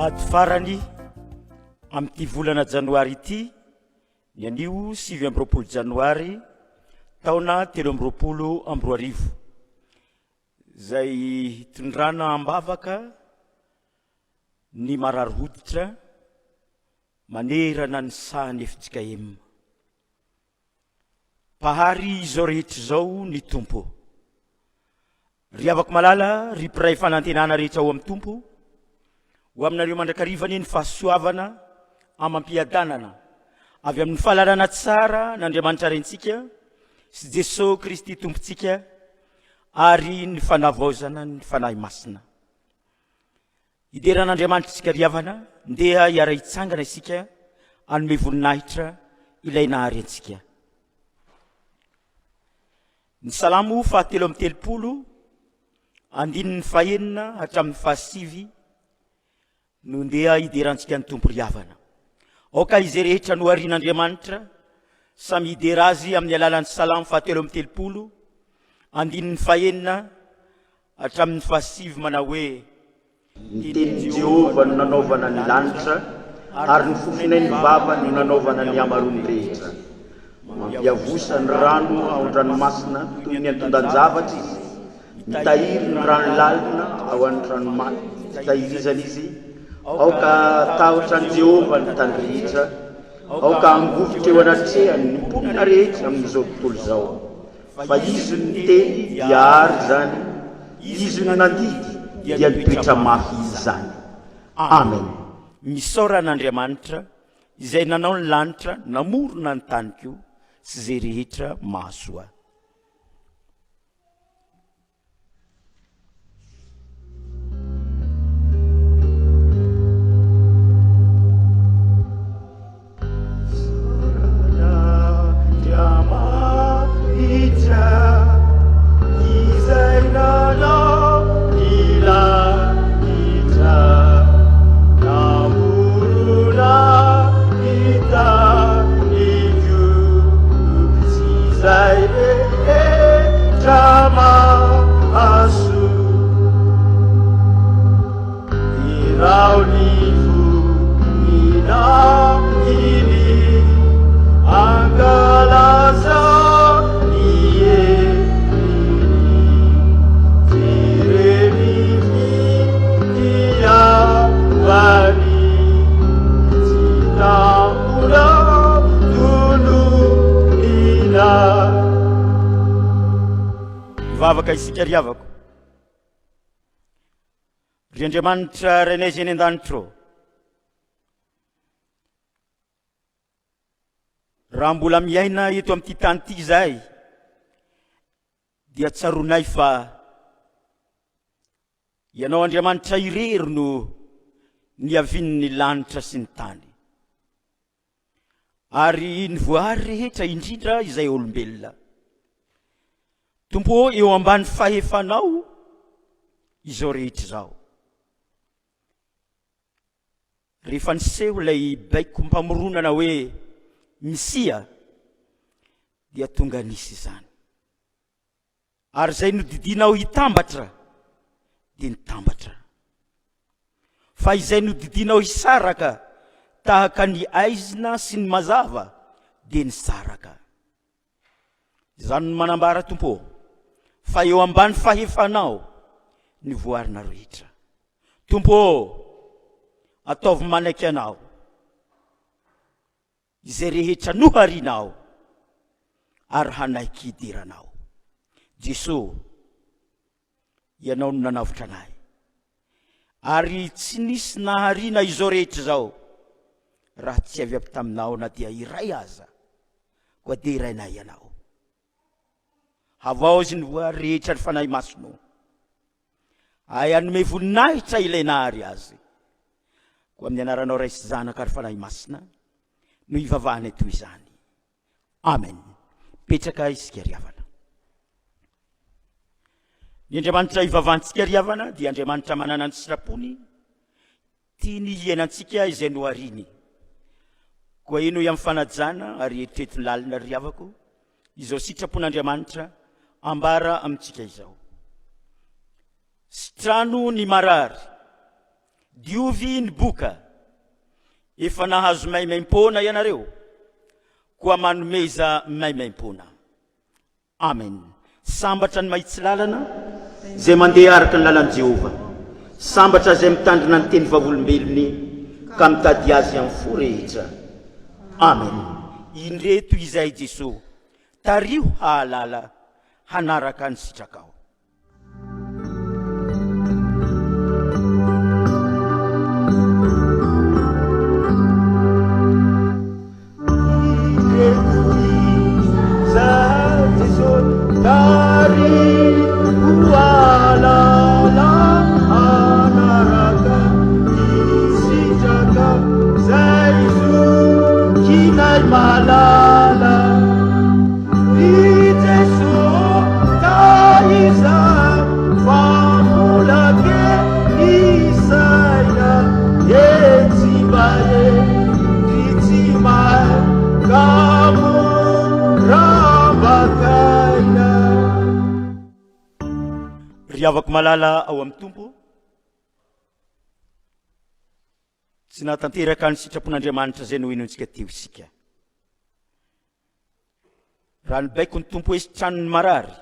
Alahady farany amin'ity volana janoary ity, ny anio 29 janoary taona 2023, izay hitondrana am-bavaka ny marary hoditra manerana ny sahan'ny fjkm. Mpahary izao rehetra izao ny Tompo. Ry havako malala, ry mpiray fanantenana rehetra ao amin'ny Tompo, ho aminareo mandrakariva anie ny fahasoavana amam-piadanana avy amin'ny fahalalana tsara an'Andriamanitra Raintsika sy Jesoa Kristy Tompontsika ary ny fanavaozana ny Fanahy Masina. Hidera an'Andriamanitra isika ry havana, ndeha hiara-hitsangana isika hanome voninahitra ilay nahary antsika. Ny Salamo fahatelo amby telopolo, andininy fahenina hatramin'ny fahasivy no ndeha hiderantsika ny Tompo ry havana. Aoka izay rehetra noharian'Andriamanitra samy hidera Azy amin'ny alalan'ny Salamo fahatelo amby telopolo, andininy fahenina Hatramin'ny fahasivy manao hoe. Ny tenin'i Jehovah no nanaovana ny lanitra, ary ny fofonain'ny vavany no nanaovana ny hamaroany rehetra. Mampiavosa ny rano ao an-dranomasina toy ny antontan-javatra izy, mitahiry ny rano lalina ao an-tranomafitahirizana izy. Aoka hatahotra an'i Jehovah ny tany rehetra, aoka hangovitra eo anatrehany ny mponina rehetra amin'izao tontolo izao. Fa izy no niteny dia ary izany, izy no nandidy dia nitoetra mafy izany. Amen. Misaora an'Andriamanitra izay nanao ny lanitra namorona ny tany koa sy izay rehetra mahasoa. Mivavaka isika ry havako. Ry Andriamanitra Rainay izay any an-danitra ô. Raha mbola miaina eto amin'ity tany ity izahay dia tsaroanay fa Ianao Andriamanitra irery no niavian'ny lanitra sy ny tany. Ary ny voahary rehetra indrindra izay olombelona. Tompo ô, eo ambany fahefanao izao rehetra izao. Rehefa niseho ilay baikom-pamoronana hoe Misia dia tonga nisy izany. Ary izay nodidianao hitambatra dia nitambatra. Fa izay nodidianao hisaraka tahaka ny aizina sy ny mazava dia nisaraka. Izany no manambara Tompo ô, fa eo ambany fahefanao ny voarina rehetra. Tompo ô, ataovy manaiky Anao izay rehetra noharinao ary hanaiky hidiranao. Jesoa, Ianao no nanavotra anay. Ary tsy nisy nahariana izao rehetra izao raha tsy avy avy taminao na dia iray aza. Koa derainay Ianao. Havaozy ny voary rehetra ny Fanahy Masinao. Hay hanome voninahitra ilay nahary azy. Koa amin'ny anaranao Ray sy Zanaka ary Fanahy Masina no ivavahanay toy izany. Amen. Mipetraka isika ry havana. Ny Andriamanitra ivavahantsika ry havana dia Andriamanitra manana ny sitrapony, tiany hiainantsika izay nohariny. Koa henoy amin'ny fanajana ary eritrereto lalina ry havako izao sitrapon'Andriamanitra ambara amintsika izao. Sitrano ny marary. Diovy ny boka. Efa nahazo maimaimpoana ianareo, koa manomeza maimaimpoana. Amen. Sambatra ny mahitsy lalana, izay mandeha araka ny lalan'i Jehovah. Sambatra izay mitandrina ny teny vavolombelony ka mitady azy amin'ny fo rehetra. Amen. Indreto izahay Jeso, tariho hahalala hanaraka ny sitrakao. Ry havako malala ao amin'ny Tompo, tsy nahatanteraka ny sitrapon'Andriamanitra izay nohenointsika teo isika. Raha nibaiko ny Tompo hoe sitrano ny marary,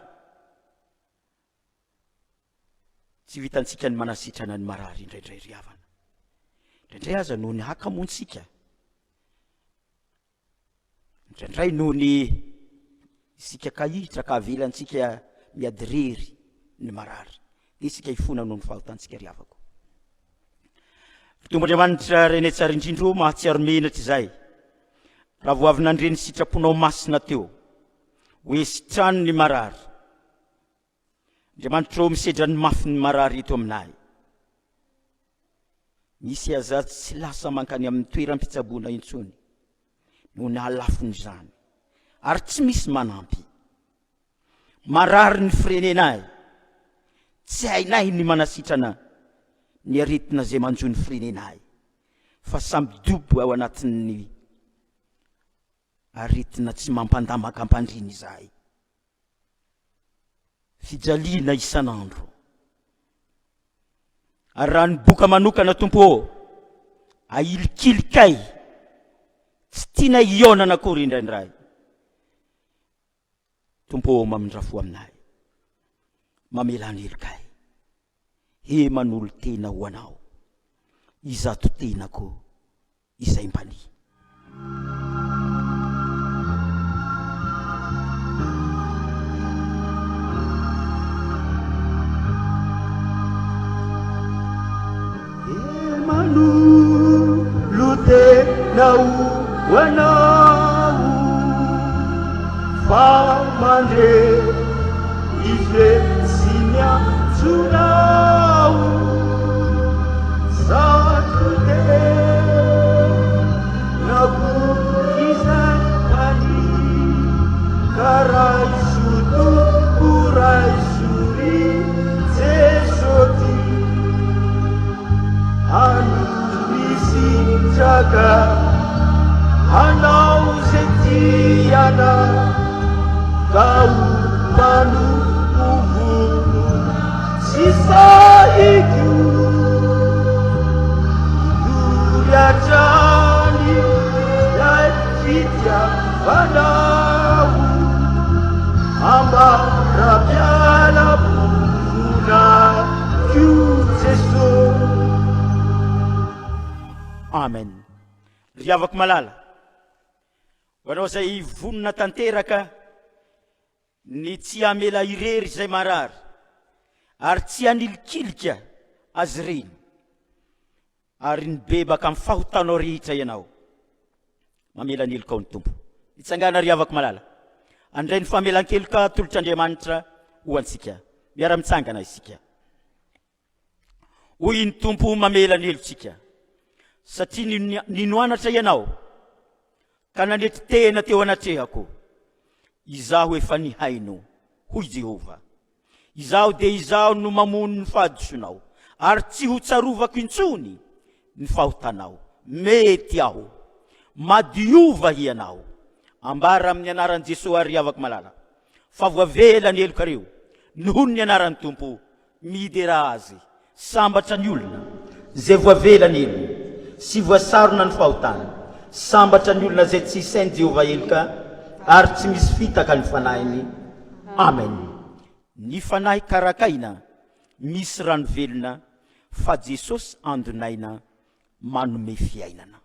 tsy vitantsika ny manasitrana ny marary indraindray ry havana. Indraindray aza noho ny hakamontsika, indraindray noho ny isika kahihitra ka avelantsika miady rery ny marary. Dia isika hifona noho ny fahotantsika ry havako. Ry Tompo Andriamanitra Renay tsara indrindra ô, mahatsiaro menatra izahay raha vao avy nandre ny sitraponao masina teo hoe sitrano ny marary. Andriamanitra ô, misedra ny mafy ny marary eto aminay. Misy aza tsy lasa mankany amin'ny toeram-pitsaboana intsony noho ny halafon'izany ary tsy misy manampy. Marary ny firenenay, tsy hainay ny manasitrana ny aretina izay manjo ny firenenay fa samy dobo ao anatin'ny aretina tsy mampandamaka am-pandriana izahay. Fijaliana isan'andro. Ary raha ny boka manokana Tompo ô, ahilik'ilikay, tsy tianay hihaonana akory indraindray. Tompo ô mamindra fo aminay, mamelà ny helokay, he manolo-tena ho Anao izato tenako izay mbania. He manolo-tena ho Anao fa mandre izy sy ny antsonao zato tenako izay mpania ka raiso Tompo raiso ry Jeso ty Hanohy sitraka hanao izay tiana ka ho mpanompo vonona sy sahiko hitory hatrany ilay fitiavanao ambara-pialam-pofona ko Jeso. Amen. Ry havako malala, ho anao izay vonona tanteraka ny tsy hamela irery izay marary ary tsy hanilikilika azy ireny ary nibebaka amin'ny fahotanao rehetra ianao. Mamela ny helokao ny Tompo. Mitsangàna ry havako malala. Handray ny famelan-keloka atolotr'Andriamanitra ho antsika. Miara-mitsangana isika. Hoy ny Tompo mamela ny helotsika, satria nino anatra ianao ka nanetry tena teo anatrehako. Izaho efa nihaino, hoy Jehovah. Izaho dia Izaho no mamono ny fahadisoanao, ary tsy ho tsarovako intsony ny fahotanao. Mety Aho. Madiova hianao. Ambara amin'ny anaran'i Jesoa ry havako malala, fa voavela ny helokareo noho ny anaran'ny Tompo. Miderà Azy. Sambatra ny olona. izay voavela ny helony, sy voasarona ny fahotany. Sambatra ny olona izay tsy isain'i Jehovah heloka, ary tsy misy fitaka ny fanahiny. Amen. Ny fanahy karakaina, misy rano velona, fa Jesosy andonaina, manome fiainana.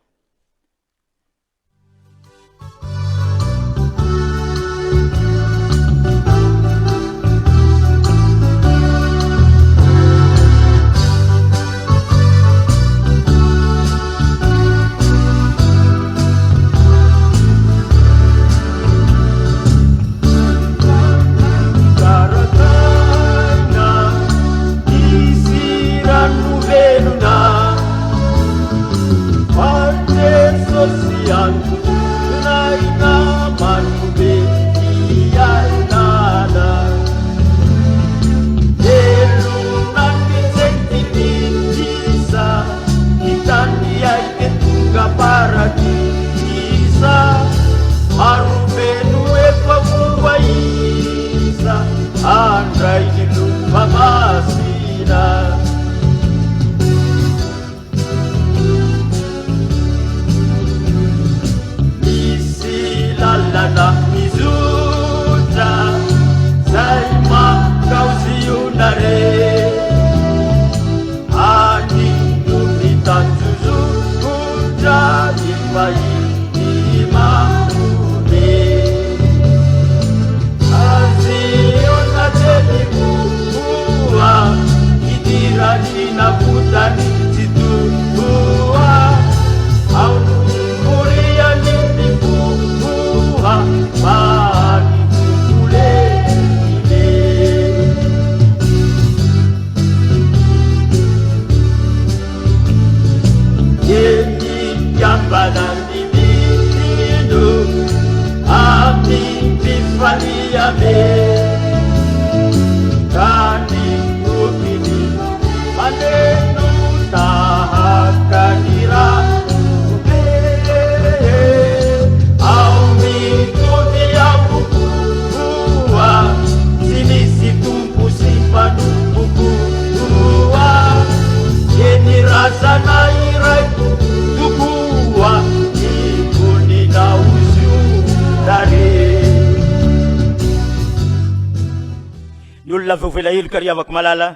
Ny olona voavela heloka ry havako malala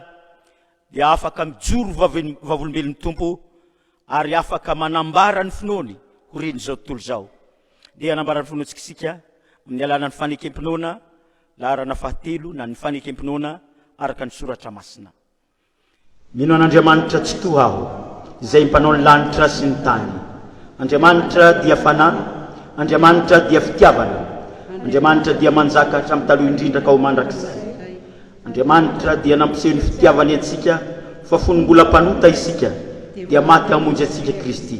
dia afaka mijoro vavolombelon'ny Tompo ary afaka manambara ny finoany ho ren'izao tontolo izao. Dia hanambara ny finoantsika isika amin'ny alalan'ny fanekem-pinoana laharana fahatelo na ny fanekem-pinoana araka ny soratra masina. Mino an'Andriamanitra Tsitoha aho, izay Mpanao ny lanitra sy ny tany. Andriamanitra dia Fanahy, Andriamanitra dia Fitiavana, Andriamanitra dia manjaka hatramin'ny taloha indrindra ka ho mandrakizay. Andriamanitra dia nampiseho ny fitiavany antsika fa fony mbola mpanota isika dia maty hamonjy antsika Kristy.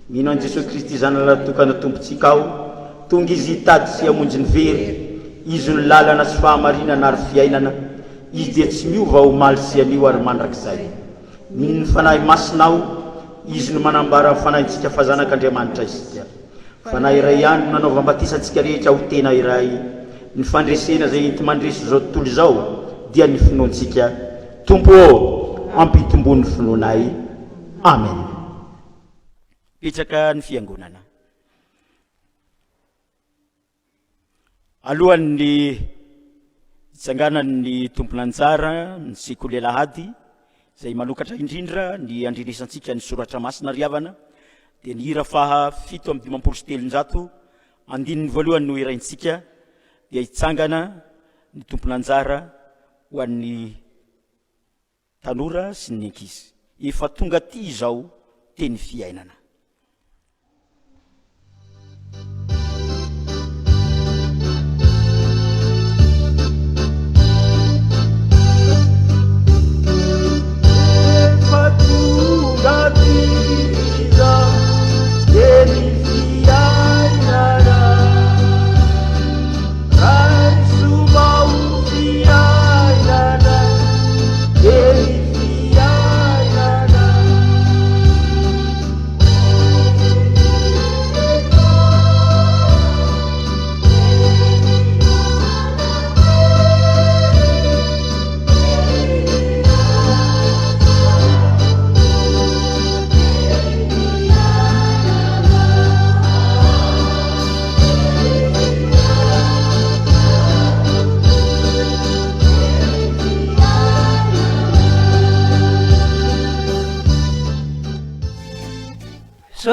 Mino an'i Jesoa Kristy Zanalahitokana Tompontsika aho, tonga Izy hitady sy hamonjy ny very, Izy no lalana sy fahamarinana ary fiainana, Izy dia tsy miova omaly sy anio ary mandrakizay. Mino ny Fanahy Masina aho, Izy no manambara ny fanahintsika fa zanak'Andriamanitra isika. Fanahy iray ihany no nanaovam-batisa antsika rehetra ho tena iray. Ny fandresena izay enti-mandresy izao tontolo izao dia ny finoantsika. Tompo ô, ampitomboy ny finoanay. Amen. Betsaka ny fiangonana. Alohan'ny hitsanganan'ny tompon'anjara ny sekoly alahady izay manokatra indrindra ny andrenesantsika ny soratra masina ry havana dia ny hira faha 357 andininy voalohany no hiraintsika dia hitsangana ny tompon'anjara ho an'ny tanora sy ny ankizy. Efa tonga aty izao teny fiainana. Efa tonga aty izao teny fiainana. Raiso mba ho fiainana, teny fiainana.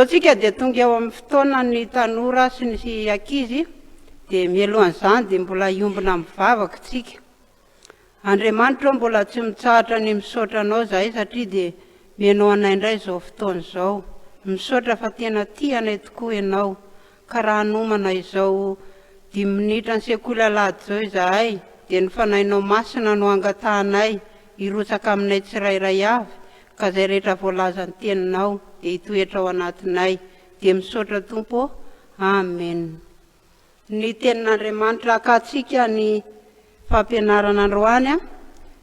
Izao tsika dia tonga eo amin'ny fotoanan'ny tanora sy ny ankizy dia mialohan'izany dia mbola hiombona mivavaka tsika. Andriamanitra ô mbola tsy mitsahatra ny misaotra anao izahay satria dia menao anay indray izao fotoana izao. Misaotra fa tena tia anay tokoa ianao. Ka raha hanomana izao dimy minitra ny sekoly alahady izao izahay dia ny Fanahinao Masina no angatahanay hirotsaka aminay tsirairay avy ka izay rehetra voalazan'ny teninao dia hitoetra ao anatinay. Dia misaotra Tompo ô. Amen. Ny tenin'Andriamanitra hakantsika ny fampianarana androany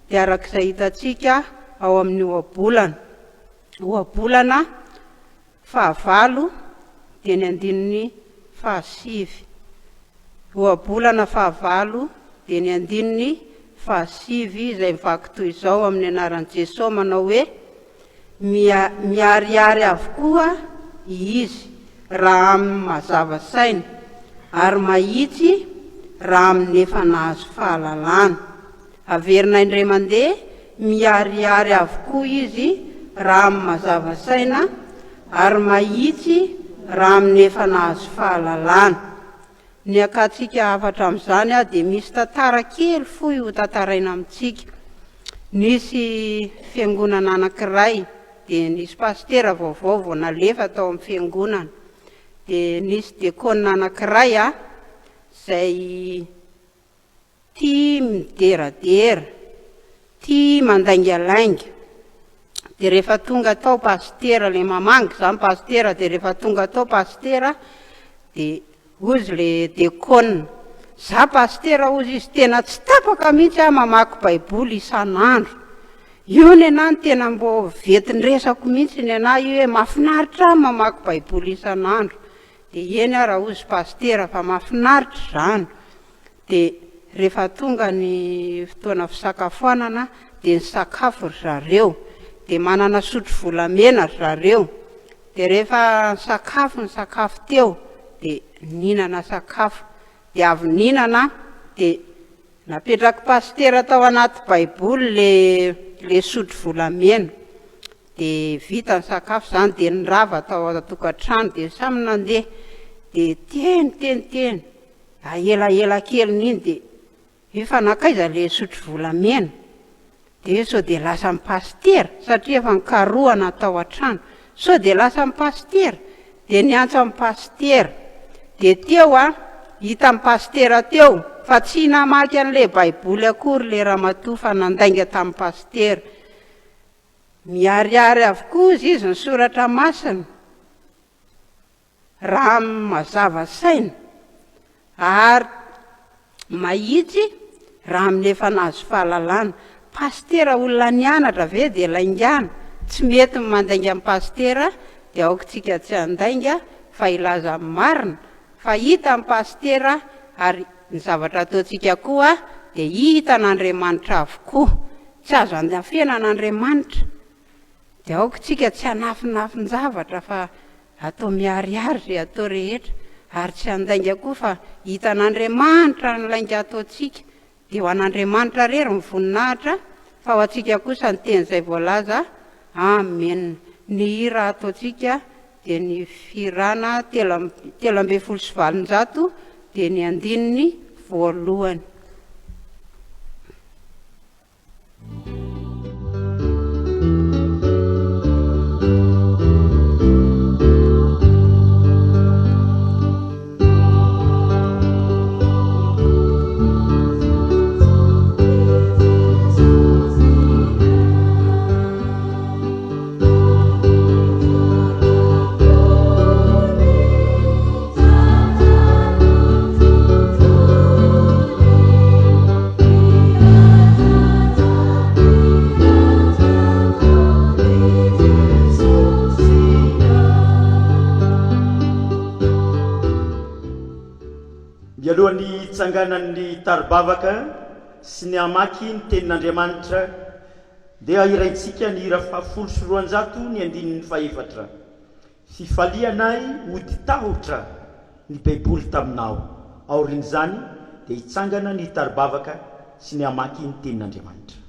dia araka izay hitantsika ao amin'ny ohabolana. Ohabolana fahavalo dia ny andininy fahasivy. Ohabolana fahavalo dia ny andininy fahasivy izay mivaky toy izao amin'ny anaran'i Jesoa manao hoe, Miharihary avokoa izy raha amin'ny mazava saina, ary mahitsy raha amin'ny efa nahazo fahalalana. Averina indray mandeha, miharihary avokoa izy raha amin'ny mazava saina, ary mahitsy raha amin'ny efa nahazo fahalalana. Ny hakantsika hafatra amin'izany dia misy tantara kely fohy ho tantaraina amintsika. Nisy fiangonana anankiray dia nisy pasitera vaovao vao nalefa tao amin'ny fiangonana. Dia nisy dekona anankiray izay Tia mideradera, tia mandaingalainga. Dia rehefa tonga tao pasitera, le mamangy zany pasitera, dia rehefa tonga tao pasitera, dia hozy le dekona, za pasitera hozy izy, tena tsy tapaka mihitsy aho mamaky baiboly isan'andro. Io nenah no tena mbô ventin-dresako mihitsy nenah io hoe mahafinaritra ahy mamaky baiboly isan'andro. Dia eny ara hozy pasitera fa mahafinaritra izany. Dia rehefa tonga ny fotoana fisakafoanana dia nisakafo ry zareo. Dia manana sotro volamena ry zareo. Dia rehefa nisakafo nisakafo teo dia nihinana sakafo. Dia avy nihinana dia napetrak'i pasitera tao anaty baiboly le le sotro volamena. Dia vita ny sakafo izany dia nirava tao an-tokantrano dia samy nandeha. Dia teny teny teny. Elaela kelin'iny dia efa nankaiza le sotro volamena? Dia hoe sao dia lasan'ny pasitera satria efa nikarohana tao an-trano. Sao dia lasan'ny pasitera? Dia niantso an'i pasitera. Dia teo an, hitan'i pasitera teo fa tsy namaky an'ilay baiboly akory ilay ramatoa fa nandainga tamin'i pasitera. Miharihary avokoa hozy izy ny soratra masina. Raha mazava saina ary mahitsy raha amin'ny efa nahazo fahalalana. Pasitera olona nianatra ve dia laingana? Tsy mety ny mandainga amin'ny pasitera dia aoka tsika tsy handainga fa hilaza ny marina fa hitan'ny pasitera ary ny zavatra ataontsika koa dia hitan'Andriamanitra avokoa. Tsy azo andafena an'Andriamanitra. Dia aoka tsika tsy hanafinafin-javatra fa atao miharihary izay atao rehetra, ary tsy handainga koa fa hitan'Andriamanitra ny lainga ataontsika, dia ho an'Andriamanitra irery ny voninahitra fa ho antsika kosa ny teny izay voalaza, Amen. Ny hira ataontsika dia ny fihirana 813 dia ny andininy voalohany. Mialohan'ny hitsanganan'ny tari-bavaka sy ny hamaky ny tenin'Andriamanitra dia hiraintsika ny hira faha-210 ny andininy fahefatra. Fifalianay hody tahotra ny Baiboly taminao. Aorian'izany dia hitsangana ny hitari-bavaka sy ny hamaky ny Tenin'Andriamanitra.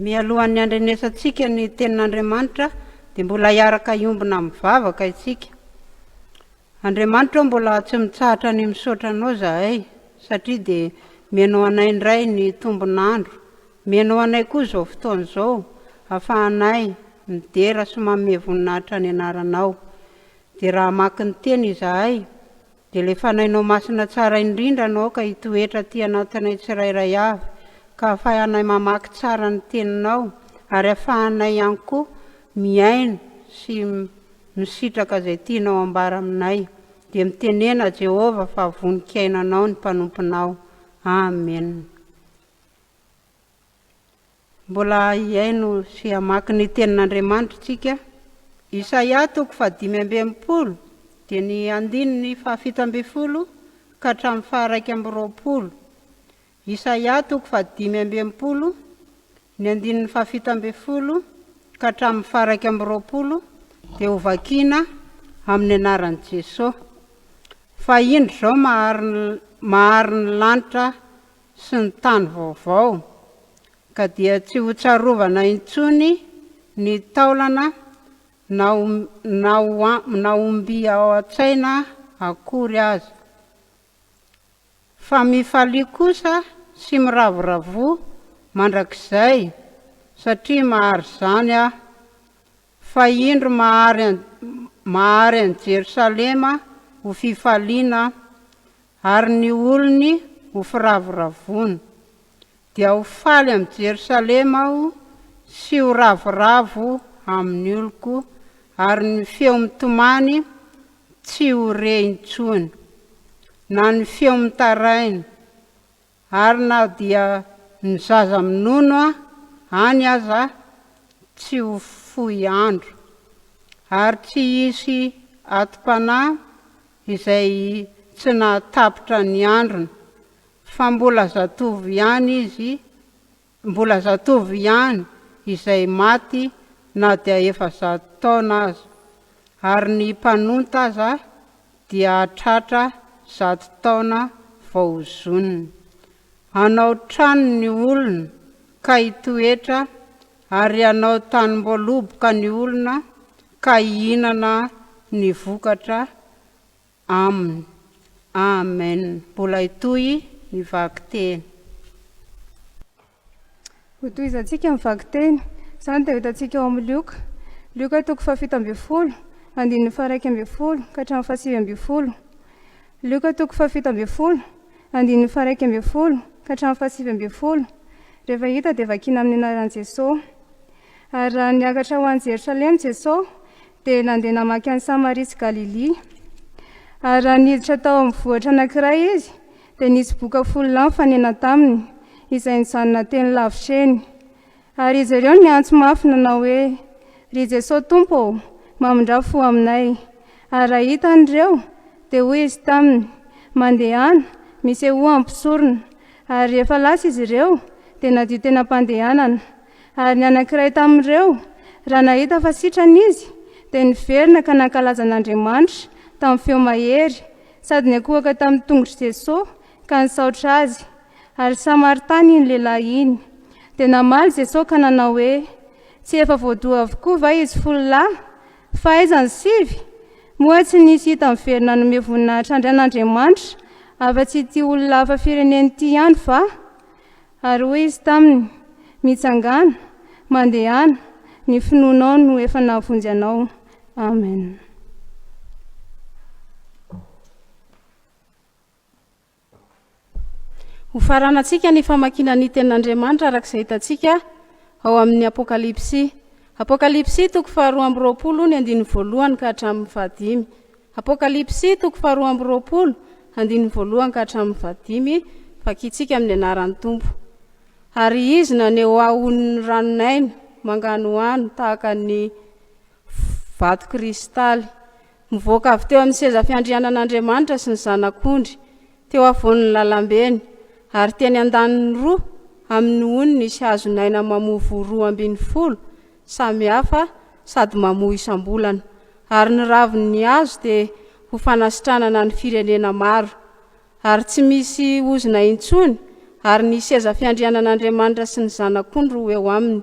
Mialohan'ny handrenesantsika ny tenin'Andriamanitra dia mbola hiaraka hiombona amin'ny vavaka isika. Andriamanitra ô mbola tsy mitsahatra ny misaotra Anao izahay satria dia mihaino anay indray ny tombon'andro, mihaino anay koa izao fotoana izao ahafahanay midera sy manome voninahitra ny anaranao. Dia raha hamaky ny teny izahay Dia ilay Fanahinao Masina tsara indrindra no aoka hitoetra aty anatinay tsirairay avy, ka ahafahanay mamaky tsara ny Teninao, ary ahafahanay ihany koa mihaino sy misitraka izay tianao ambara aminay. Dia mitenena Jehovah fa vonon-kiaino Anao ny mpanomponao. Amena. Mbola hihaino sy hamaky ny Tenin'Andriamanitra isika. Isaia toko fahadimy amby 60, dia ny andininy fahafito 17 ka hatramin'ny faharaika amby 20. Isaia toko fahadimy amby 60, ny andininy fahafito 17 ka hatramin'ny faharaika amby 20 dia hovakina amin'ny anaran'i Jesosy. Fa indro izao mahary mahary ny lanitra sy ny tany vaovao, ka dia tsy ho tsarovana intsony ny taolana na ho na ho na ho mby ao an-tsaina akory aza. Fa mifalia kosa sy miravoravoa mandrakizay, satria mahary izany Aho. Fa indro mahary an mahary an'i Jerosalema ho fifaliana Aho, ary ny olony ho firavoravoana. Dia ho faly amin'i Jerosalema Aho sy ho ravoravo amin'ny oloko, ary ny feo mitomany tsy ho re intsony, na ny feo mitaraina, ary na dia ny zaza minono any aza tsy ho fohy andro, ary tsy hisy atom-panahy izay tsy nahatapitra ny androny, fa mbola zatovo ihany izy, mbola zatovo ihany izay maty na dia efa zato taona aza, ary ny mpanonta aza dia hahatratra zato taona vao hozonina. Hanao trano ny olona ka hitoetra ary hanao tanim-boaloboka ny olona ka hihinana ny vokatra aminy. Amen. Mbola hitohy ny vakiteny. Hotohizantsika ny vakiteny. Izany dia ho hitantsika ao amin'ny Lioka. Lioka toko fahafito 12, andininy faha-11 ka hatramin'ny faha-19. Lioka toko fahafito 12, andininy faha-11 ka hatramin'ny faha-19. Rehefa hita dia vakina amin'ny anaran'i Jesosy. Ary raha niakatra ho any Jerosalema Jesosy, dia nandeha namaky an'i Samaria sy Galilia. Ary raha niditra tao amin'ny vohitra anankiray izy, dia nisy boka folo lahy nifanena taminy, izay nijanona teny lavitra eny. Ary izy ireo niantso mafy nanao hoe, Ry Jesosy Tompo ô, mamindrà fo aminay. Ary raha hitany ireo, dia hoy izy taminy, Mandehana, misehoa amin'ny mpisorona. Ary rehefa lasa izy ireo, dia nadio teny am-pandehanana. Ary ny anankiray tamin'ireo, raha nahita fa sitrana izy, dia niverina ka nankalaza an'Andriamanitra tamin'ny feo mahery, sady niankohoka tamin'ny tongotr'i Jesosy ka nisaotra Azy. Ary Samaritana iny lehilahy iny. Dia namaly Jesosy ka nanao hoe, Tsy efa voadoa avokoa va izy folo lahy? Fa aiza ny sivy? Moa tsy nisy hita miverina hanome voninahitra indray an'Andriamanitra, afa-tsy ity olona hafa firenena ity ihany va? Ary hoy Izy taminy, Mitsangàna, mandehana, ny finoanao no efa nahavonjy anao. Amen. Hofaranantsika ny famakiana ny Tenin'Andriamanitra araka izay hitantsika ao amin'ny Apokalypsy. Apokalypsy toko faharoa amby 20 ny andininy voalohany ka hatramin'ny fahadimy. Apokalypsy toko faharoa amby 20 andininy voalohany ka hatramin'ny fahadimy, vakintsika amin'ny anaran'ny Tompo. Ary izy naneho ahy onin'ny ranon'aina manganohano tahaka ny vato kristaly. Mivoaka avy teo amin'ny seza fiandrianan'Andriamanitra sy ny Zanak'ondry, teo afovoan'ny lalambeny, ary teny andaniny roa amin'ny ony nisy hazon'aina mamoa voa 12 samy hafa sady mamoa isam-bolana, ary ny ravin'ny hazo dia ho fanasitranana ny firenena maro. Ary tsy misy ozona intsony, ary ny seza fiandrianan'Andriamanitra sy ny Zanak'ondry ho eo aminy.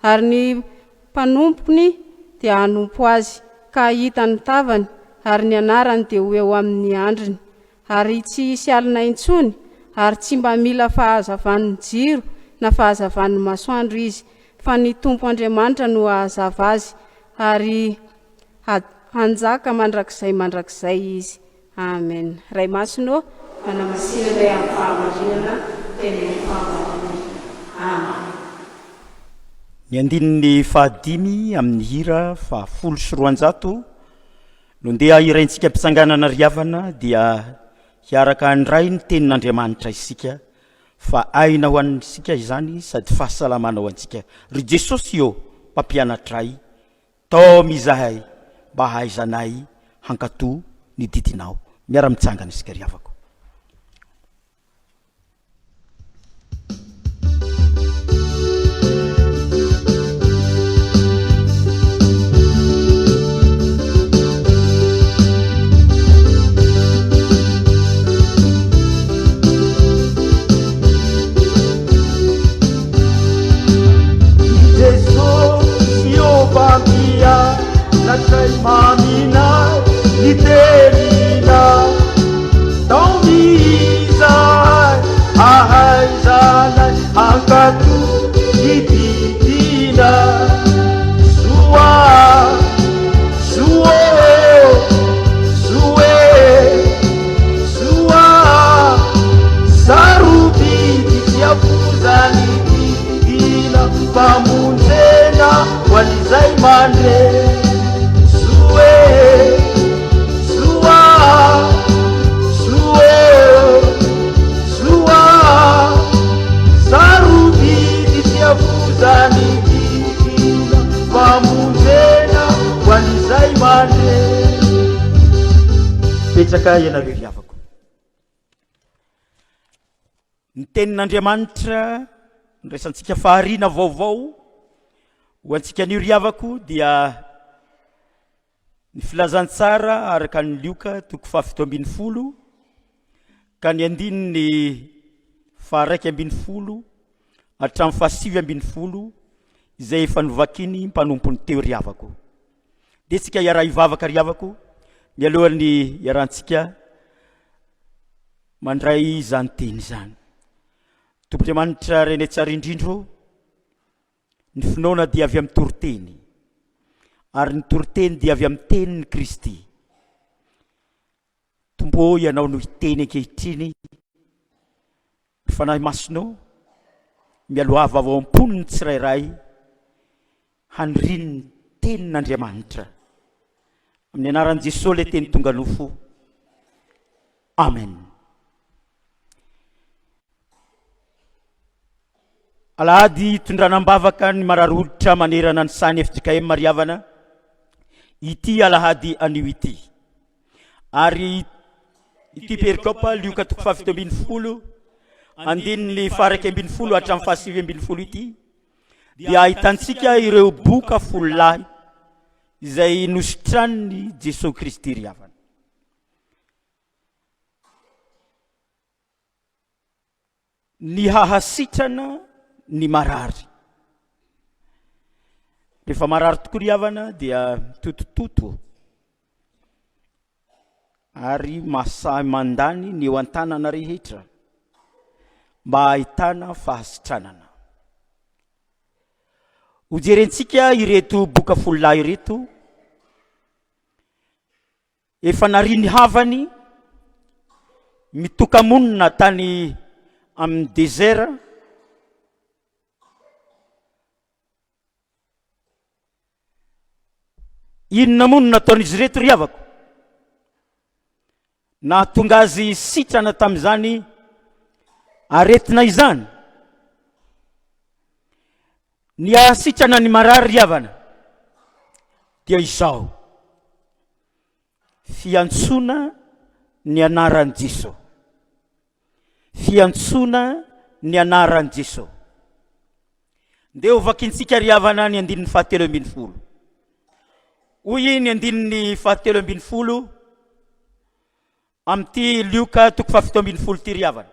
Ary ny mpanompony dia hanompo azy, ka hahita ny tavany, ary ny anarany dia ho eo amin'ny andriny. Ary tsy hisy alina intsony, ary tsy mba mila fahazavan'ny jiro na fahazavan'ny masoandro izy, fa ny Tompo Andriamanitra no hahazava azy, ary hanjaka mandrakizay mandrakizay izy. Amen. Ray Masina ô, manamasina anay amin'ny fahamarinana, tenin'ny fahamarinana. Amen. Ny andininy fahadimy amin'ny hira faha 210 no ndeha hiraintsika am-pitsanganana ry havana dia hiaraka handray ny tenin'Andriamanitra isika fa aina ho antsika izany sady fahasalamana ho antsika. Ry Jesosy ô, Mpampianatra ahy, Taomy izahay mba hahaizanay hankatò ny didinao. Miara-mitsangana isika ry havako. Sarobidy tsy afozany didina famonjena ho an'izay mandre. Zoe, zoa, zoe, zoa. Sarobidy tsy afozany didina famonjena ho an'izay mandre. Betsaka ianareo ry havako. Ny tenin'Andriamanitra ndraisantsika fahariana vaovao ho antsika anio ry havako dia ny filazantsara araka ny Lioka toko faha-17 ka ny andininy faha-11 hatramin'ny faha-19 izay efa novakiny mpanompony teo ry havako. Dia tsika hiara-hivavaka ry havako mialohan'ny hiarahantsika mandray izany teny izany. Tompo Andriamanitra Reny tsara indrindra ô, ny finoana dia avy amin'ny toriteny, ary ny toriteny dia avy amin'ny tenin'i Kristy. Tompo ô, Ianao no hiteny ankehitriny, ry Fanahy Masina ô, mialoava ao am-pon'ny tsirairay haniriny ny tenin'Andriamanitra. Amin'ny anaran'i Jesoa ilay teny tonga nofo. Amen. Alahady hitondrana am-bavaka ny marary hoditra manerana ny sahan'ny fjkm ry havana ity alahady anio ity. Ary ity perikopa Lioka toko faha-17 andininy faha-11 hatramin'ny faha-19 ity dia ahitantsika ireo boka folo lahy izay nositranin'i Jesoa Kristy ry havana. Ny hahasitrana ny marary. Rehefa marary tokoa ry havana dia mitotototo ary mahasahy mandany ny eo an-tanana rehetra mba hahitana fahasitranana. Hojerentsika ireto boka folo lahy ireto. Efa narian'ny havany mitoka-monina tany amin'ny désert. Inona moa no nataon'izy ireto ry havako? Nahatonga azy sitrana tamin'izany aretina izany. Ny hahasitrana ny marary ry havana dia izao, fiantsoana ny anaran'i Jesoa. Fiantsoana ny anaran'i Jesoa. Ndeha ho vakintsika ry havana ny andininy fahatelo ambin'ny folo. Hoy ny andininy fahatelo ambin'ny folo amin'ity Lioka toko faha-17 ity ry havana.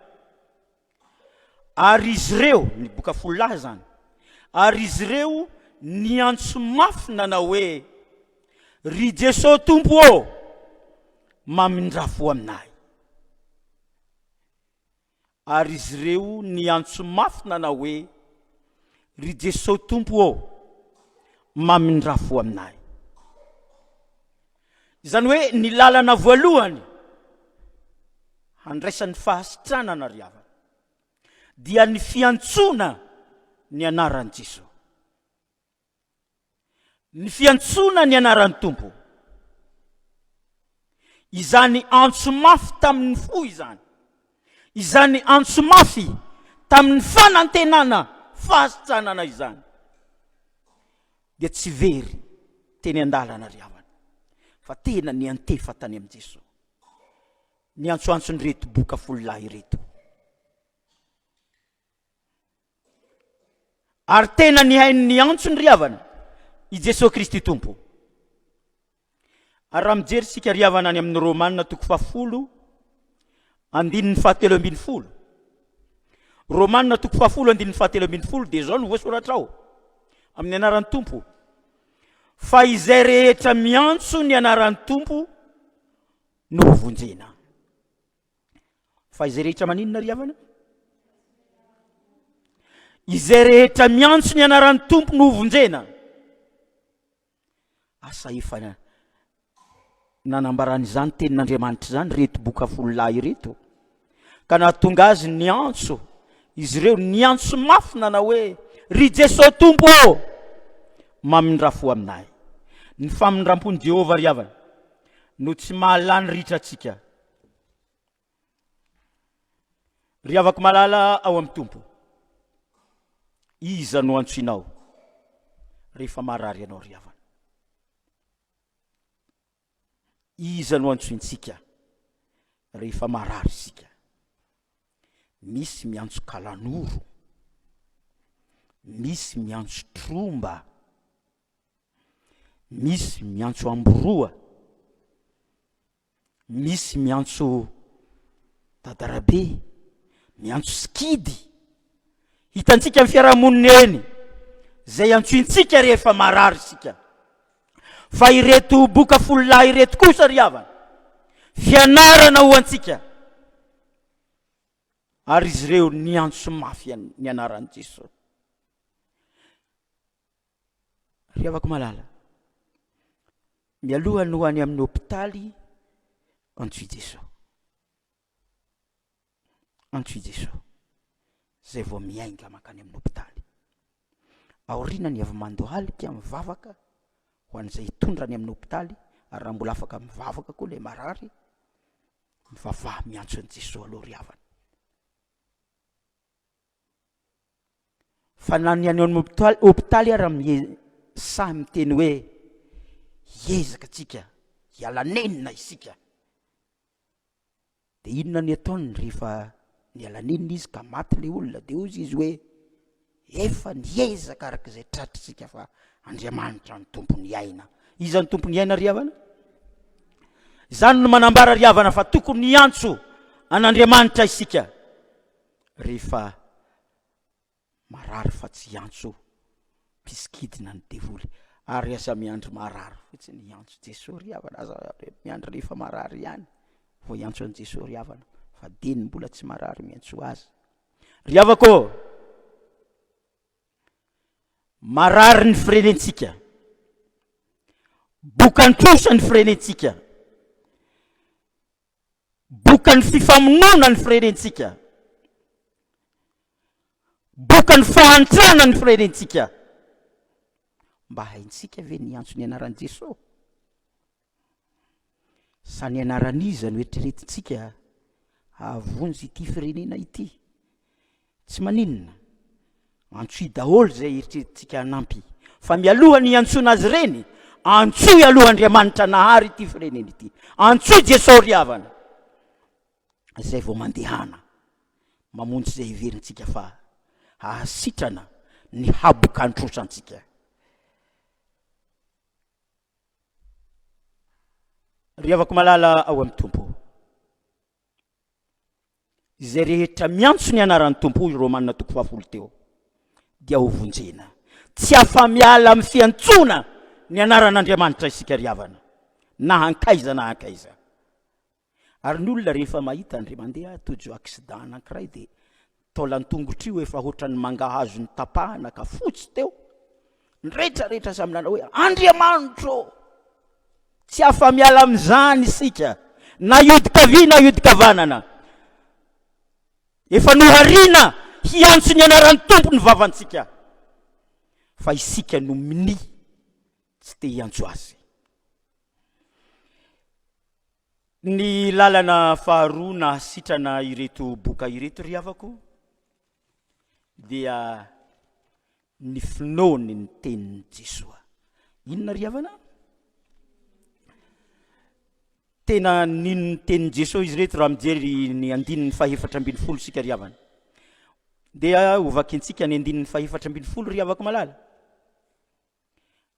Ary izy ireo, ny boka folo lahy izany, ary izy ireo niantso mafy nanao hoe, Ry Jesoa Tompo ô, mamindrà fo aminay. Ary izy ireo niantso mafy nanao hoe, Ry Jesoa Tompo ô, mamindrà fo aminay. Izany hoe ny lalana voalohany handraisan'ny fahasitranana ry havana dia ny fiantsoana ny anaran'i Jesoa. Ny fiantsoana ny anaran'ny Tompo. Izany antso mafy tamin'ny fo izany. Izany antso mafy tamin'ny fanantenana fahasitranana izany. Dia tsy very teny an-dalana ry havana, fa tena niantefa tany amin'i Jesoa. Ny antsoantson'ireto boka fololahy ireto. Ary tena nihaino ny antsony ry havana i Jesoa Kristy Tompo. Ary raha mijery isika ry havana any amin'ny Romana toko fahafolo andininy fahatelo ambin'ny folo. Romana toko fahafolo andininy fahatelo ambin'ny folo dia izao no voasoratra ao amin'ny anaran'ny Tompo. Fa izay rehetra miantso ny anaran'ny Tompo no hovonjena. Fa izay rehetra maninona ry havana? Izay rehetra miantso ny anaran'ny Tompo no hovonjena. Asa efa nanambarana izany tenin'Andriamanitra izany ireto boka fololahy ireto. Ka nahatonga azy niantso izy ireo niantso mafy nanao hoe ry Jesoa Tompo ô mamindra fo aminay. Ny famindram-pon'i Jehovah ry havana no tsy mahalany ritra antsika. Ry havako malala ao amin'ny Tompo, iza no antsoinao rehefa marary ianao ry havana? Iza no antsointsika rehefa marary isika? Misy miantso kalanoro, misy miantso tromba, misy miantso amboroa, Misy miantso dadarabe, miantso sikidy. Hitantsika amin'ny fiarahamonina eny izay antsointsika rehefa marary isika. Fa ireto boka fololahy ireto kosa ry havana, fianarana ho antsika. Ary izy ireo niantso mafy ny anaran'i Jesosy. Ry havako malala, mialoha ny ho any amin'ny hopitaly, antsoy Jesoa. Antsoy Jesoa. Zay vao miainga mankany amin'ny hopitaly. Aoriana ny avy mandohalika mivavaka ho an'izay hitondra any amin'ny hopitaly, ary raha mbola afaka mivavaka koa ilay marary, mivavaha miantso an'i Jesoa aloha ry havana. Fa na ny any amin'ny hopitaly hopitaly ara mie- sahy miteny hoe hiezaka tsika, hiala nenina isika. De inona ny ataony rehefa niala nenina izy ka maty le olona? De hozy izy hoe efa niezaka araka izay tratritsika fa Andriamanitra no tompon'ny aina. Iza no tompon'ny aina ry havana? Izany no manambara ry havana fa tokony hiantso an'Andriamanitra isika. rehefa marary fa tsy hiantso mpisikidina ny devoly ary aza miandry marary fotsiny hiantso Jesoa ry havana, aza miandry rehefa marary ihany vao hiantso an'i Jesoa ry havana fa dieny mbola tsy marary miantsoa azy ry havako ô! Marary ny firenentsika, bokan-trosa ny firenentsika. Bokan'ny fifamonoana ny firenentsika. Bokan'ny fahantrana ny firenentsika. Mba haintsika ve ny hiantso ny anaran'i Jesoa? Sa ny anaran'iza no eritreretintsika hahavonjy ity firenena ity? Tsy maninona, antsoy daholo izay eritreretintsika hanampy, fa mialoha ny hiantsoana azy ireny, antsoy aloha Andriamanitra nahary ity firenena ity, antsoy Jesosy ry havana, izay vao mandehana mamonjy izay heverintsika fa hahasitrana ny habokan-trosantsika. Ry havako malala ao amin'ny Tompo. Izay rehetra miantso ny anaran'ny Tompo, hoy Romana toko fahafolo teo, dia hovonjena. Tsy afa-miala amin'ny fiantsoana ny anaran'Andriamanitra isika ry havana, na hankaiza na hankaiza. Ary ny olona rehefa mahita ndry mandeha tojo accident anankiray dia taolan-tongotra io efa hoatran'ny mangahazo notapahana ka fotsy teo. Ny rehetra rehetra samy nanao hoe Andriamanitro ô! Tsy afa-miala amin'izany isika na hiodin-kavia na hiodin-kavanana. Efa nohariana hiantso ny anaran'ny Tompo ny vavantsika fa isika no minia tsy te hiantso azy. Ny lalana faharoa nahasitrana ireto boka ireto ry havako dia ny finoany ny tenin'i Jesoa. Inona ry havana? Tena nino ny tenin'i Jesoa izy ireto raha mijery ny andininy fahefatra ambin'ny folo isika ry havana. Dia hovakintsika ny andininy fahefatra ambin'ny folo ry havako malala.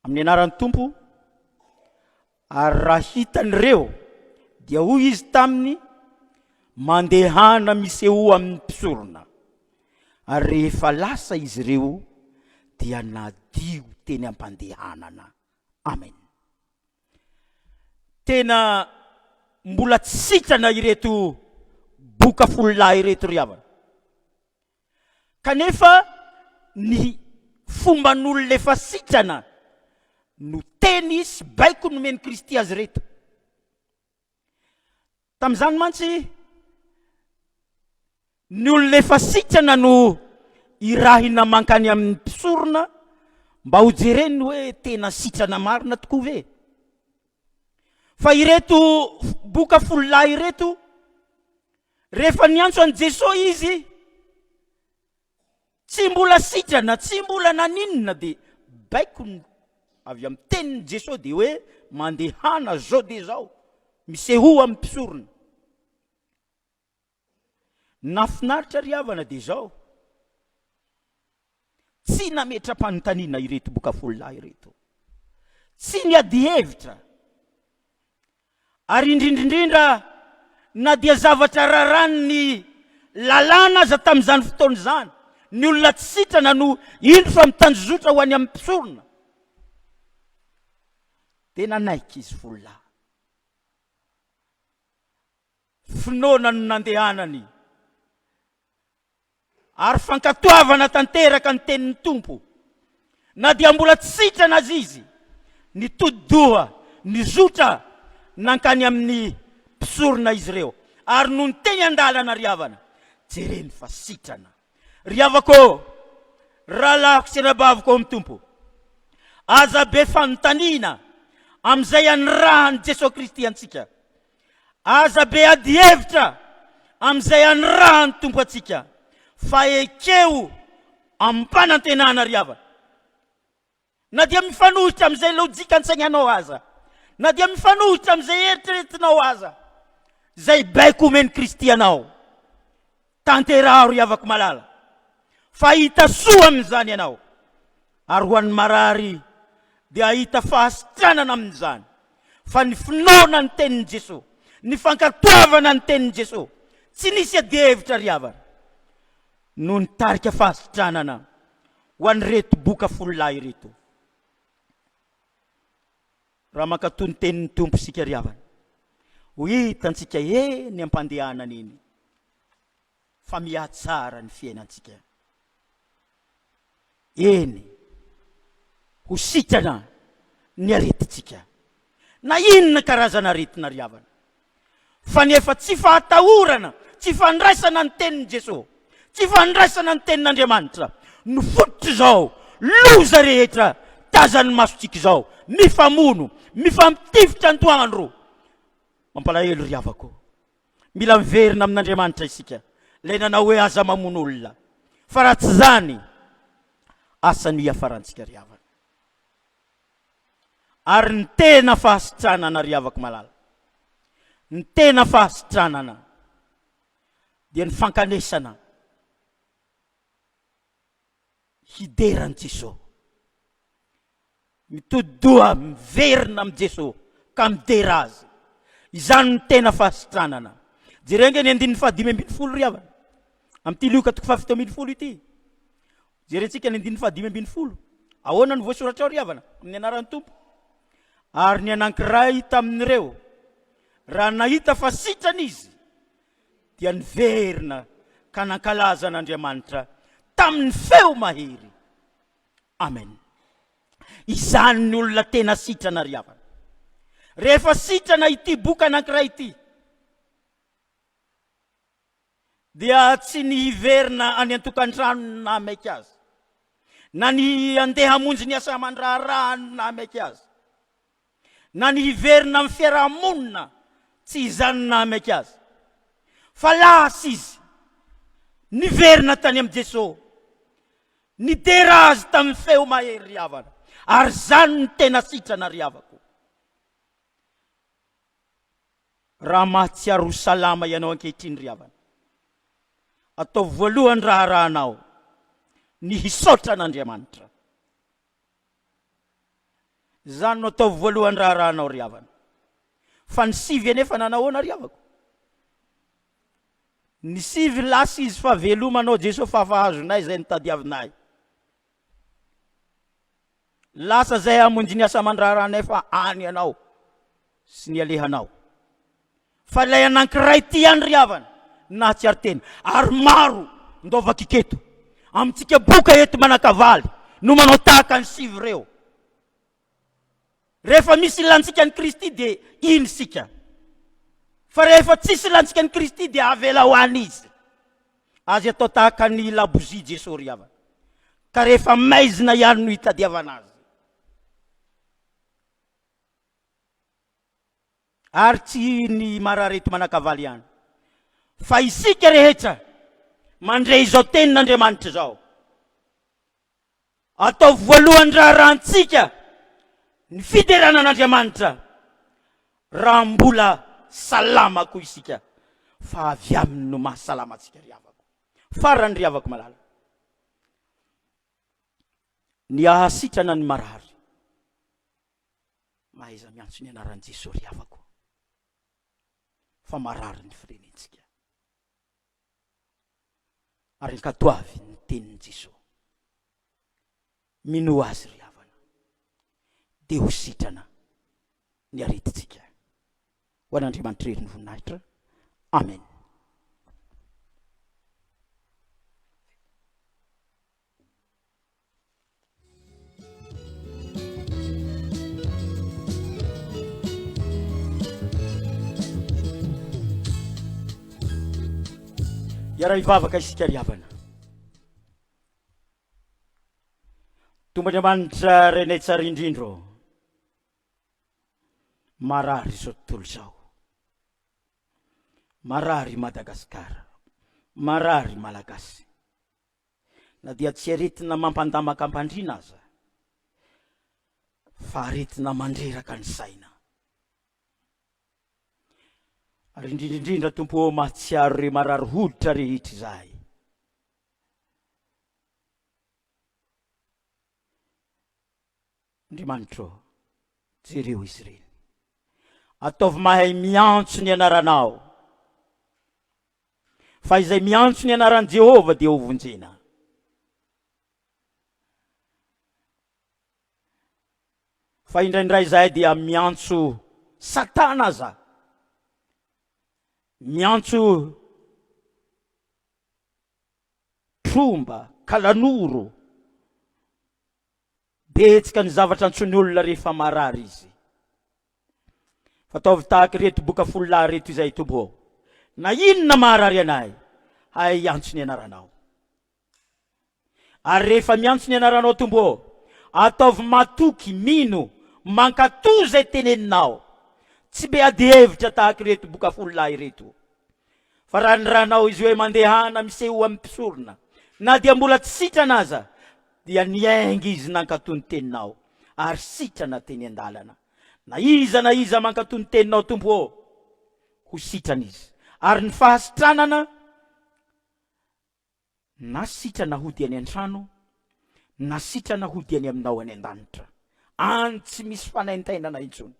Amin'ny anaran'ny Tompo, ary raha hitan'ireo, dia hoy izy taminy, Mandehana misehoa amin'ny mpisorona. Ary rehefa lasa izy ireo, dia nadio teny am-pandehanana. Amen. Tena mbola tsy sitrana ireto boka fololahy ireto ry havana. Kanefa ny fomban'olona efa sitrana no teny sy baiko nomen'i Kristy azy ireto. Tamin'izany mantsy, ny olona efa sitrana no irahina mankany amin'ny mpisorona mba hojereny hoe tena sitrana marina tokoa ve. Fa ireto boka fololahy ireto, Rehefa niantso an'i Jesoa izy, tsy mbola sitrana, tsy mbola naninona dia baikony avy amin'ny tenin'i Jesoa dia hoe mandehana zao dia zao, misehoa amin'ny mpisorona. Nahafinaritra ry havana dia izao, tsy nametra-panontaniana ireto boka fololahy ireto, tsy niady hevitra, Ary indrindra indrindra na dia zavatra raràn'ny lalàna aza tamin'izany fotoana izany, ny olona tsy sitrana no indro fa mitanjozotra ho any amin'ny mpisorona. Dia nanaiky izy fololahy. Finoana no nandehanany. Ary fankatoavana tanteraka ny tenin'ny Tompo. Na dia mbola tsy sitrana aza izy, nitodi-doha nizotra nankany amin'ny mpisorona izy ireo, ary nony teny an-dalana ry havana, jereny fa sitrana. Ry havako ô, rahalahiko sy anabaviko ao amin'ny Tompo, aza be fanontaniana amin'izay anirahan'i Jesoa Kristy antsika. Aza be adihevitra amin'izay anirahan'ny Tompo antsika fa ekeo amim-panantenana ry havana. Na dia mifanohitra amin'izay lojika an-tsainanao aza, na dia mifanohitra amin'izay eritreretinao aza, izay baiko omen'i Kristy anao, Tanteraho ry havako malala fa hahita soa amin'izany ianao, ary ho an'ny marary dia hahita fahasitranana amin'izany, fa ny finoana ny tenin'i Jesoa, ny fankatoavana ny tenin'i Jesoa, tsy nisy adihevitra ry havana, no nitarika fahasitranana ho an'ireto boka fololahy ireto. Raha mankatò ny tenin'ny Tompo isika ry havana, ho hitantsika eny am-pandehanana eny fa mihatsara ny fiainantsika. Eny, ho sitrana ny aretintsika, na inona karazana aretina ry havana. Fa ny efa tsy fahatahorana, tsy fandraisana ny tenin'i Jesoa, tsy fandraisana ny tenin'Andriamanitra no fototr'izao loza rehetra tazan'ny masontsika izao, mifamono, mifampitifitra antoandro. Mampalahelo ry havako. Mila miverina amin'Andriamanitra isika, ilay nanao hoe aza mamono olona. Fa raha tsy izany, asa no hiafarantsika ry havana. Ary ny tena fahasitranana ry havako malala, ny tena fahasitranana dia ny fankanesana hidera an'i Jesoa. Mitodi-doha miverina amin'i Jesoa ka midera Azy. Izany no tena fahasitranana. Jereo ange ny andininy fahadimy ambin'ny folo ry havana, amin'ity Lioka toko fahafito ambin'ny folo ity. Jerentsika ny andininy fahadimy ambin'ny folo. Ahoana no voasoratra ao ry havana? Amin'ny anaran'ny Tompo. Ary ny anankiray tamin'ireo, raha nahita fa sitrana izy, dia niverina ka nankalaza an'Andriamanitra tamin'ny feo mahery. Amen. Izany ny olona tena sitrana ry havana. Rehefa sitrana ity boka anankiray ity, dia tsy ny hiverina any an-tokantrano no nahamaika azy, na ny handeha hamonjy ny asa aman-draharahany no nahamaika azy, na ny hiverina amin'ny fiaraha-monina, tsy izany no nahamaika azy. Fa lasa izy, niverina tany amin'i Jesosy, nidera azy tamin'ny feo mahery ry havana, ary izany no tena sitrana ry havako. Raha mahatsiaro ho salama ianao ankehitriny ry havana, ataovy voalohany raharahanao ny hisaotra an'Andriamanitra. Izany no ataovy voalohany raharahanao ry havana. Fa ny sivy anefa nanahoana ry havako? Ny sivy lasa izy fa veloma anao Jeso fa fa azonay izay nitadiavinay. Lasa zay hamonjy ny asa aman-draharahanay fa any ianao sy ny alehanao. Fa ilay anankiray ity ihany ry havana nahatsiaro tena. Ary maro ndao vakiko eto. Amintsika boka eto Manakavaly no manao tahaka ny sivy ireo. Rehefa misy ilantsika an'i Kristy dia iny isika. Fa rehefa tsisy ilantsika an'i Kristy dia avela ho any Izy. Azy atao tahaka ny labozia Jesoa ry havana. Ka rehefa maizina ihany no hitadiavana Azy. Ary tsy ny marary eto Manakavaly ihany, fa isika rehetra mandre izao tenin'Andriamanitra izao. Ataovy voalohan'ny raharahantsika ny fiderana an'Andriamanitra raha mbola salama koa isika fa avy aminy no mahasalama antsika ry havako. Farany ry havako malala, ny hahasitrana ny marary, mahaiza miantso ny anaran'i Jesoa ry havako fa marary ny firenentsika. Ary ankatoavy ny tenin'i Jesoa. Minoa Azy ry havana, dia ho sitrana ny aretintsika. Ho an'Andriamanitra irery ny voninahitra. Amen. Hiara-hivavaka isika ry havana. Tompo Andriamanitra Renay tsara indrindra ô. Marary izao tontolo izao. Marary i Madagasikara. Marary i Malagasy. Na dia tsy aretina mampandamaka am-pandriana aza, fa aretina mandreraka ny saina. Ary indrindra indrindra Tompo ô mahatsiaro ireo marary hoditra rehetra izahay. Andriamanitra ô, jereo izy ireny. Ataovy mahay miantso ny anaranao. Fa izay miantso ny anaran'i Jehovah dia hovonjena. Fa indraindray izahay dia miantso Satana aza. Miantso tromba, kalanoro. Betsaka ny zavatra antsoin'ny olona rehefa marary izy. Fa ataovy tahaka ireto boka fololahy ireto izay Tompo ô. Na inona maharary anay, hay hiantso ny anaranao. Ary rehefa miantso ny anaranao Tompo ô, ataovy matoky, mino, mankatò izay teneninao. Tsy be adihevitra tahaka ireto boka fololahy ireto. Fa raha ny ranao izy hoe mandehana misehoa amin'ny mpisorona, na dia mbola tsy sitrana aza, dia niainga izy nankatò ny teninao, ary sitrana teny an-dalana. Na iza na iza mankatò ny teninao, Tompo ô, ho sitrana izy. Ary ny fahasitranana, na sitrana hody any an-trano, na sitrana hody any aminao any an-danitra. Any tsy misy fanaintainana intsony.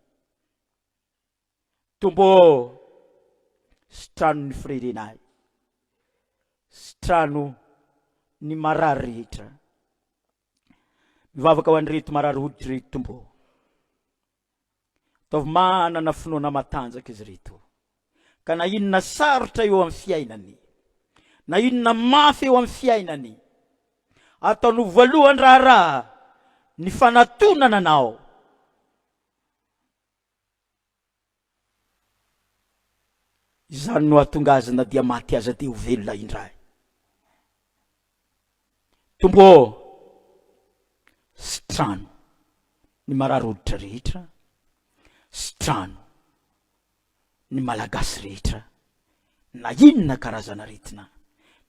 Tompo ô, sitrano ny firenenay, sitrano ny marary rehetra. Mivavaka ho an'ireto marary hoditra ireto Tompo ô. Ataovy manana finoana matanjaka izy ireto. Ka na inona sarotra eo amin'ny fiainany, na inona mafy eo amin'ny fiainany, ataony ho voalohan-draharaha ny fanatonana Anao. Izany no hahatonga azy na dia maty aza dia ho velona indray. Tompo ô, sitrano ny marary hoditra rehetra, sitrano ny Malagasy rehetra, na inona karazana aretina,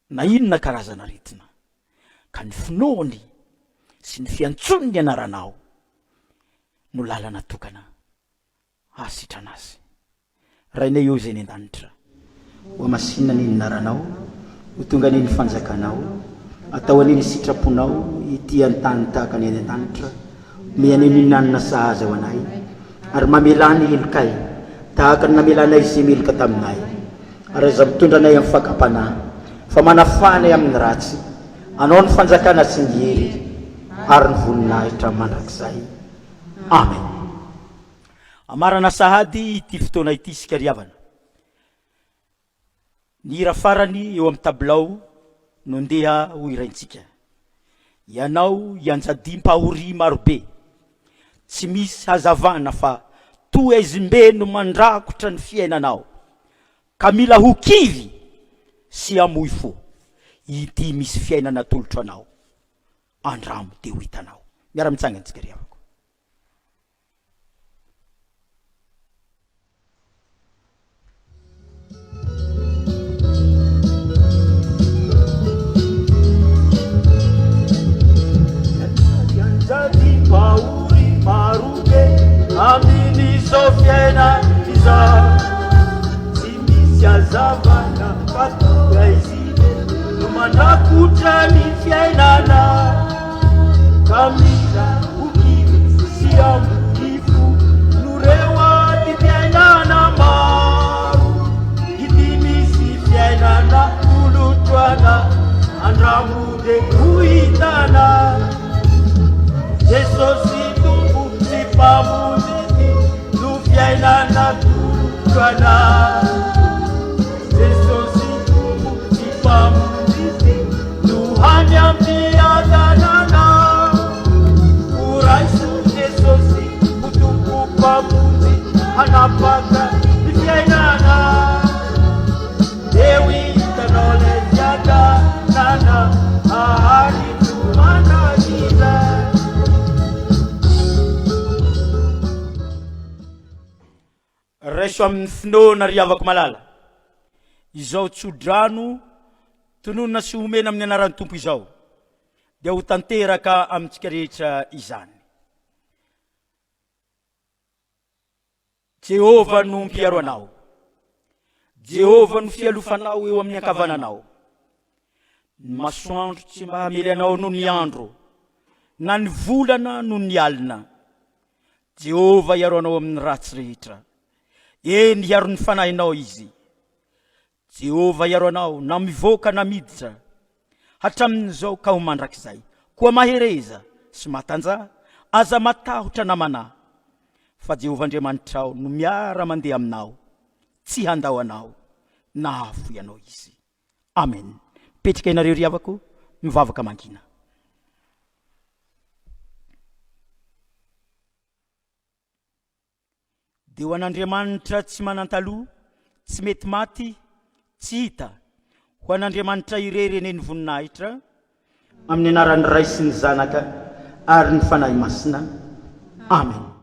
na inona karazana aretina, ka ny finoany sy ny fiantsoany ny anaranao no lalana tokana hahasitrana azy. Rainay ô izay any an-danitra, Hohamasinina anie ny anaranao, ho tonga anie ny fanjakanao, atao anie ny sitraponao ety an-tany tahaka ny any an-danitra, omey anie ny hanina sahaza ho anay, ary mamelà ny helokay tahaka ny namelanay izay meloka taminay, ary aza mitondra anay amin'ny fakam-panahy, fa manafaha anay amin'ny ratsy, Anao ny fanjakana sy ny hery ary ny voninahitra mandrakizay. Amen. Amarana sahady ity fotoana ity isika ry havana. Ny hira farany eo amin'ny tabilao no ndeha ho hiraintsika. Ianao ianjadiam-pahoria marobe. Tsy misy hazavana fa toa aizim-be no mandrakotra ny fiainanao. Ka mila ho kivy sy hamoy fo. Ity misy fiainana atolotro anao. Andramo dia ho hitanao. Miara-mitsangana tsika ry havako. Amin'izao fiainana izao Tsy misy hazavana fa tonga iziny No mandrakotra ny fiainana Ka mila ho kivy sy hamoy fo No reo adim-piainana maro Ity misy fiainana tolotroana Andramo dia ho hitana Jesosy Tompo sy Mpamonjy ity no fiainana tolotro anay. Jesosy Tompo sy Mpamonjy ity no hany ampiadanana. Ho raiso Jesosy ho Tompo Mpamonjy hanapaka ny fiainana. Eo hitanao ilay fiadanana aharitro mandrakizay. Raiso amin'ny finoana ry havako malala izao tsodrano tononina sy omena amin'ny anaran'ny Tompo izao dia ho tanteraka amintsika rehetra izany. Jehovah no mpiaro anao. Jehovah no fialofanao eo amin'ny ankavananao. Ny masoandro tsy mba hamely anao noho ny andro, na ny volana noho ny alina. Jehovah hiaro anao amin'ny ratsy rehetra. Eny, hiaro ny fanahinao izy. Jehovah hiaro anao na mivoaka na miditra, hatramin'izao ka ho mandrakizay. Koa mahereza sy matanjaha, aza matahotra na manahy, fa Jehovah Andriamanitrao no miara-mandeha aminao, tsy handao anao na hahafoy anao Izy. Amen. Mipetraka ianareo ry havako, mivavaka mangina. Dia ho an'Andriamanitra tsy manan-taloha, tsy mety maty, tsy hita, ho an'Andriamanitra irery anie ny voninahitra, Amin'ny anaran'ny Ray sy ny Zanaka ary ny Fanahy Masina. Amen.